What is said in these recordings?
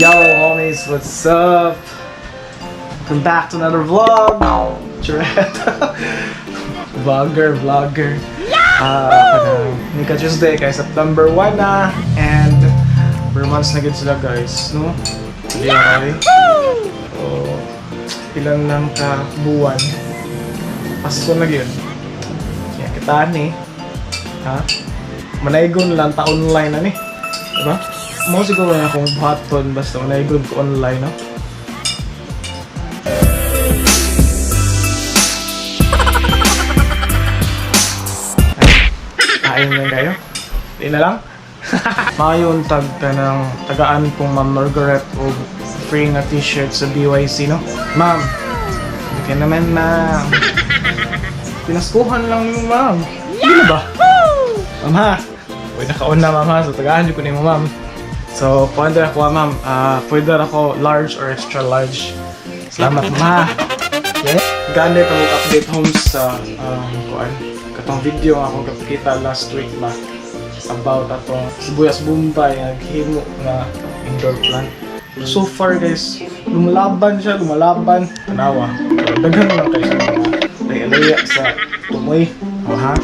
Yo, homies, what's up? Welcome back to another vlog. Charette. Vlogger, vlogger. Ah, Nika Tuesday kay September 1 na and 4 months na gid sila, guys, no? Hindi. So, ilan lang ka buwan. Pasko na gyud. Kaya kita ni. Ha? Manaygon lang ta online na ni. Diba? Mo siguro na akong buhaton basta manaygon ko online, no? Ay, ayun lang kayo. Di na lang. Mayon tag ka ng tagaan kong Ma'am Margaret o free nga t-shirt sa BYC, no? Ma'am, hindi naman, ma'am. Pinaskuhan lang yung ma'am. Hindi na ba? Ma'am ha? Uy, nakaon na, ma'am ha. So, tagaan ko ni mo, ma'am. So, pwede ako, ma'am. Ah, pwede ako large or extra large. Salamat, ma'am ha. Okay. Gani pa update homes sa kuan. Katong video nga akong kapakita last week ba about atong sibuyas Bombay nga naghimo nga indoor plant. So far, guys, lumalaban siya, lumalaban. Tanawa. So, daghan lang kayo sa mga laya sa tumoy. O ha?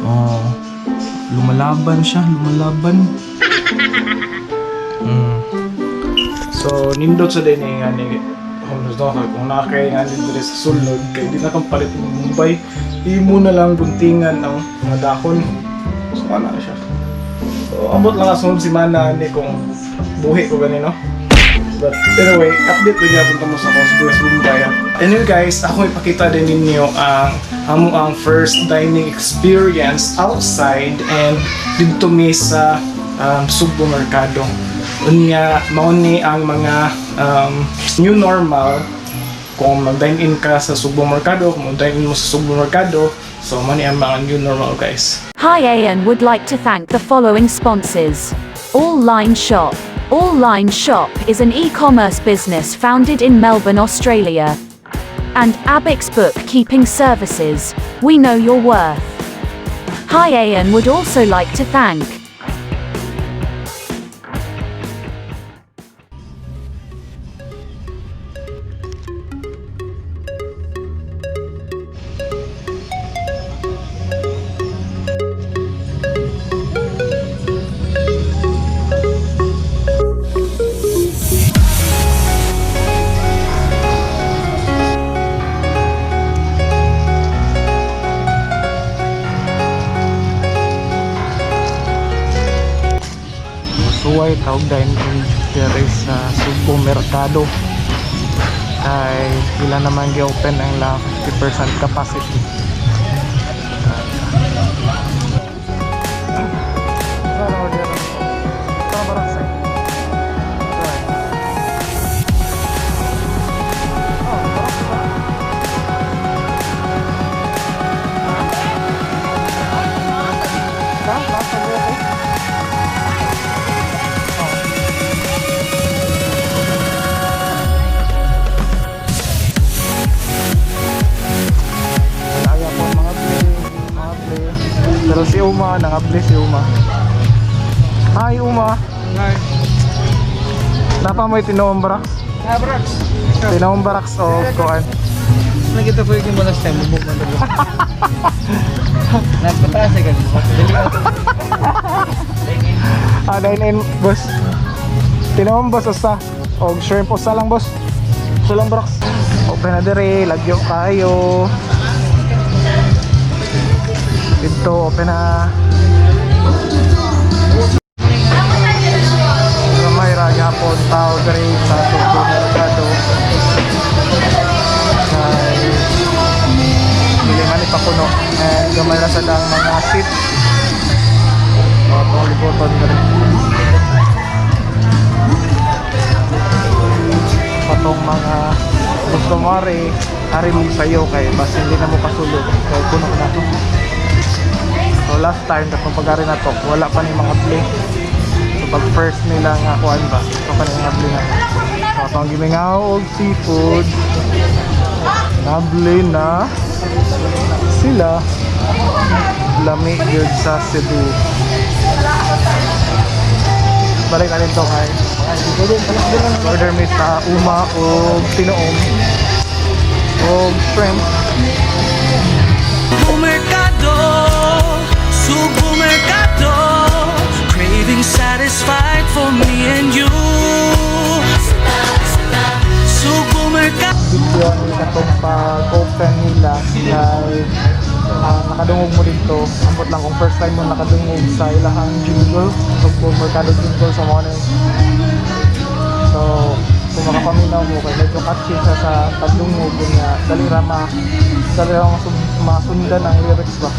Oh, lumalaban siya, lumalaban. So, nindot sa din nga ni homes, no, kay kung nakakaya nga dito sa sulod kay di na kang palit ng Mumbai, imo na lang guntingan ang mga dahon. So, ano na siya. So, ambot lang kasunod si Mana ni kung buhi ko gani, no? But anyway, update din yapon mo sa Cosplay Mumbai, ah. Anyway guys, ako ipakita din ninyo ang amo ang first dining experience outside and didto mi sa Sugbo Mercado. Unya, mao ni ang mga new normal kung mag-dine in ka sa Sugbo Mercado, kung mag-dine in mo sa Sugbo Mercado, so mao ni ang mga new normal, guys. Hi Ayan would like to thank the following sponsors. All Line Shop. All Line Shop is an e-commerce business founded in Melbourne, Australia. And Abix Bookkeeping Services. We know your worth. Hi Ayan would also like to thank Suway tawag dine in diri sa Sugbo Mercado ay ila naman gi-open ang la 50% capacity. Saan order? Saan ba raksa? Saan? Oh, barak ba? Saan? Saan? Saan? Oh. Wala po mga play, mga play. Pero si Uma, nangabli si Uma. Hi, Uma. Hi. Napa mo tinuong baraks? Ah, Brax. Tinuong baraks o kuan? Nakita ko yung last time, bubuk man daw. Nagpataas eh ganito. Dali ka. Ah, dine in, boss. Tinuong boss usa. Og shrimp usa lang, boss. Usa lang baraks. Open na dire, lagyo kayo. Dito, open na. Gamay ra gyapon tao diri sa Sugbo Mercado. Kay dili man ipakuno and gamay ra sa lang mga seat. So, atong libuton diri. Patong mga gusto mo ari, ari mong sayo kay bas hindi na mo kasulod kay puno na to. So last time katong pag-ari na to, wala pa ni mga play. So pag first nila nga kuan ba, so pa ni mga play na. So atong gimingaw og seafood. Nabli na sila. Lami gyud sa Cebu. Balik na to kay order mi sa uma o tinuom o shrimp. Mercado, Supermercado, craving satisfied for me and you. Supermercado. Video ni katong pag-open nila kay nakadungog mo dito. Ambot lang kung first time mo nakadungog sa ilahang jingle, Supermercado jingle sa mga. So, kung makapaminaw mo kay medyo catchy siya sa pagdungog niya, dali ra masundan ang lyrics ba.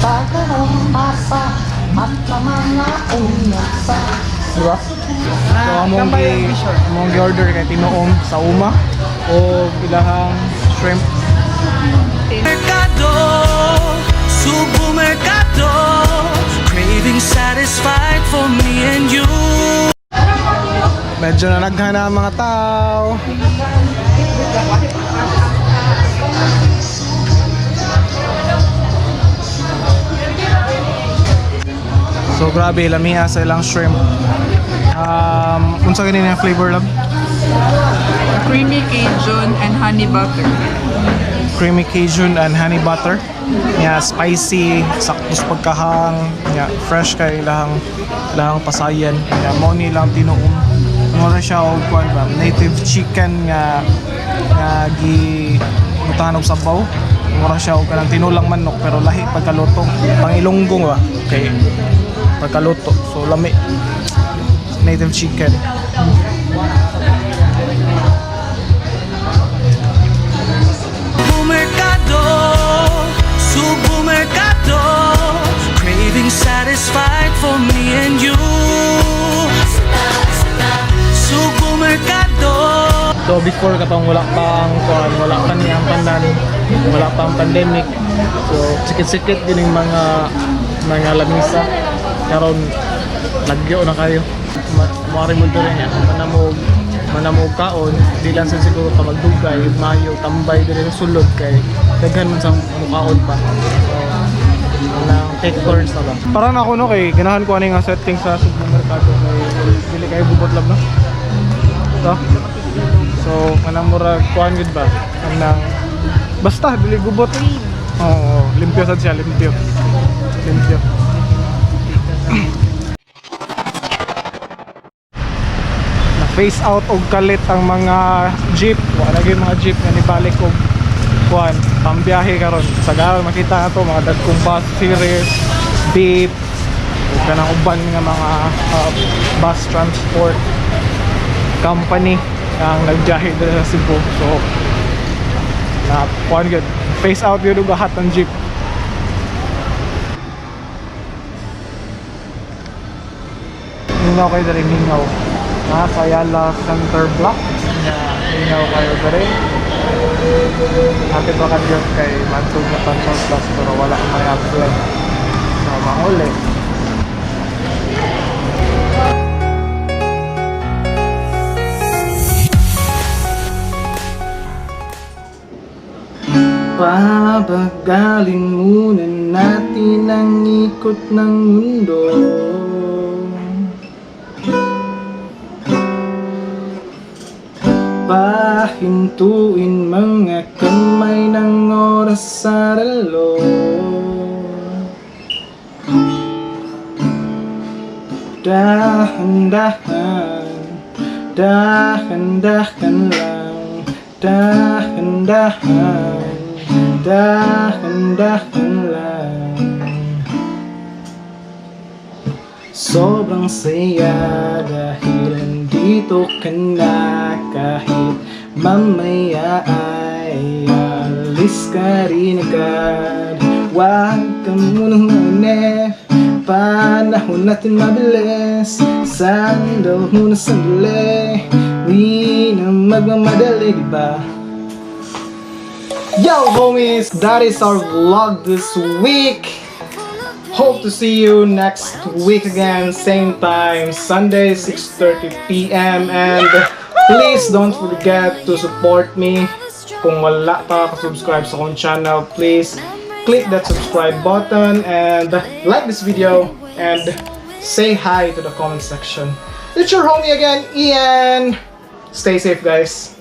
Papa at sa mga una pa. Diba? So, among gi-order kay tinuom sa uma o ilahang shrimp. Mercado, Supermercado, craving satisfied for me and you. Medyo nanaghan na ang mga tao. So grabe, lamia sa ilang shrimp. Unsa gani na flavor, love? Creamy Cajun and honey butter. Creamy Cajun and honey butter. Yeah, spicy, sakto sa pagkahang, yeah, fresh kay ilahang pasayan. Yeah, mo ni lang tinuom. Mura siya og kuan ba, native chicken nga nga gi butahan og sabaw. Mura siya og kanang tinulang manok pero lahi pagkaluto. Pang Ilonggo ba kay pagkaluto. So lami, native chicken. Supermercado, Supermercado, craving satisfied for me and you. Supermercado. So before katong wala pa ang kuan, wala pa ni ang tanan, wala pa ang pandemic. So sikit-sikit din yung mga lamisa. Karon lagyo na kayo. Muari mo diri niya. Manamo kaon, di lang sa siguro ka magdugay, mayo tambay diri sa sulod kay daghan man sa mukaon pa. So nang take turns na ba? Para na ako no kay ganahan ko ani nga setting sa supermercado kay dili kayo bubot lab no. So, So, kanang murag kuan gud ba? Kanang basta dili gubot. Oo, oh, limpyo sad siya, limpyo. Limpyo. Na phase out og kalit ang mga jeep. Wala gyud mga jeep nga nibalik og kuan pambiyahe karon. Sa garon makita na to mga dagkong bus series, beep, ug kanang uban nga mga bus transport company ang nagbiyahe dito sa Cebu. So, na kuan gyud, phase out gyud og lahat ng jeep. Mingaw kayo diri, mingaw. Nasa Ayala Center Block. Nga, mingaw kayo diri. Happy pa ka gyud kay mantog na Tanson Plus pero wala may apply. So, manguli. Pabagalin muna natin ang ikot ng mundo. Pahintuin mga kamay ng oras sa relo. Dahan-dahan, dahan-dahan lang. Dahan-dahan, dahan-dahan lang. Sobrang saya dahil andito ka na. Kahit mamaya ay alis ka rin agad, huwag ka munang mainip. Panahon natin mabilis. Sandal muna sandali. Di na magmamadali, di ba? Yo homies, that is our vlog this week. Hope to see you next week again, same time, Sunday, 6:30 p.m. And please don't forget to support me. Kung wala pa ka-subscribe sa akong channel, please click that subscribe button and like this video and say hi to the comment section. It's your homie again, Ian. Stay safe, guys.